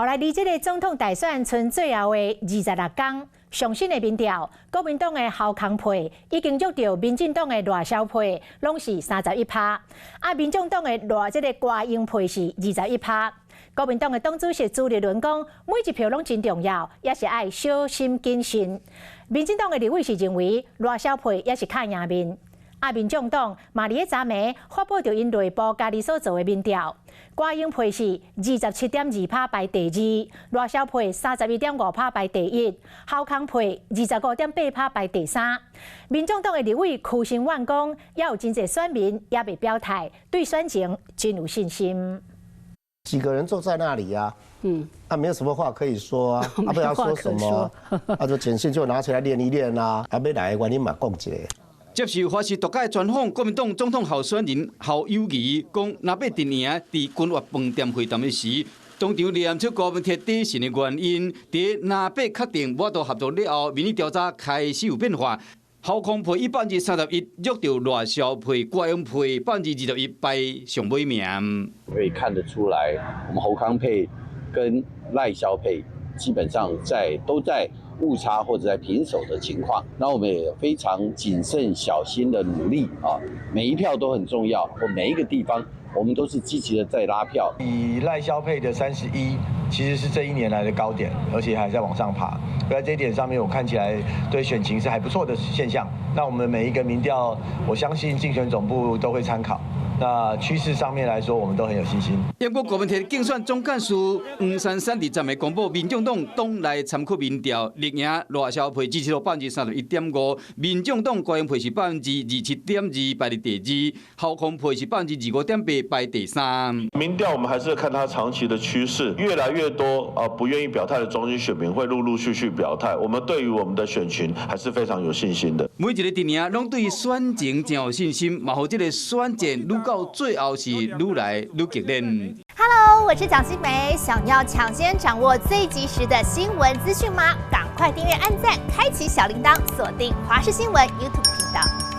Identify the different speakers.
Speaker 1: 來，離這个總統大選賰最後的26工，上新的民調，國民黨的侯康配已經弱著民進黨的賴蕭配，攏是31趴。啊，民眾黨的賴這个郭英配是21趴。國民黨的黨主席朱立倫講，每一票攏真重要，也是愛小心謹慎。民進黨的立委是認為賴蕭配也是較贏面。啊，民眾黨嘛佇咧昨暝發布著𪜶內部家己所做的民調，郭英配是27.2趴排第二，賴蕭配31.5趴排第一，侯康配25.8趴排第三。民眾黨的立委柯興遠講，猶有真濟選民猶未表態，對選情真有信心。
Speaker 2: 幾個人坐在那裡呀？啊，沒有什麼話可以說啊，啊，不知道說什麼，啊，就簡訊就拿起來練一練啦，啊，欲來的原因嘛講一下。
Speaker 3: 接受華視獨家專訪，國民黨總統候選人侯友宜講，若欲陣贏佇君悅飯店會談的時，當場念出柯文哲底線的原因。佇藍白確定無法度合作了後，民意調查開始有變化。侯康配以31%弱著賴蕭配，郭英配21%排上尾名。
Speaker 4: 可以看得出來，我們侯康配跟賴蕭配基本上在都在誤差或者在平手的情況，那我們也非常謹慎小心的努力啊，每一票都很重要，或每一個地方我們都是積極的在拉票。
Speaker 5: 以賴蕭配的31，其實是這一年來的高點，而且還在往上爬。在這一點上面，我看起來對選情是還不錯的現象。那我們每一個民調，我相信競選總部都會參考。那趨勢上面來說，我們都很有信心。
Speaker 3: 英國柯文哲競選總幹事黃珊珊佇昨暝公布民眾黨黨內參考民調，力贏賴蕭配支持度31.5%，民眾黨郭英配是27.2%排佇第二，侯康配是25.8%排第三。
Speaker 6: 民調我們還是看它長期的趨勢，越來越多啊不願意表態的中間選民會陸陸續續表態，我們對於我們的選情還是非常有信心的。
Speaker 3: 每一個陣營攏對選情真有信心，嘛予這个選戰愈到最後是愈來愈激烈。
Speaker 7: Hello，我是蔣新梅，想要搶先掌握最及時的新聞資訊嗎？趕快訂閱、按讚、開啟小鈴鐺，鎖定華視新聞 YouTube 頻道。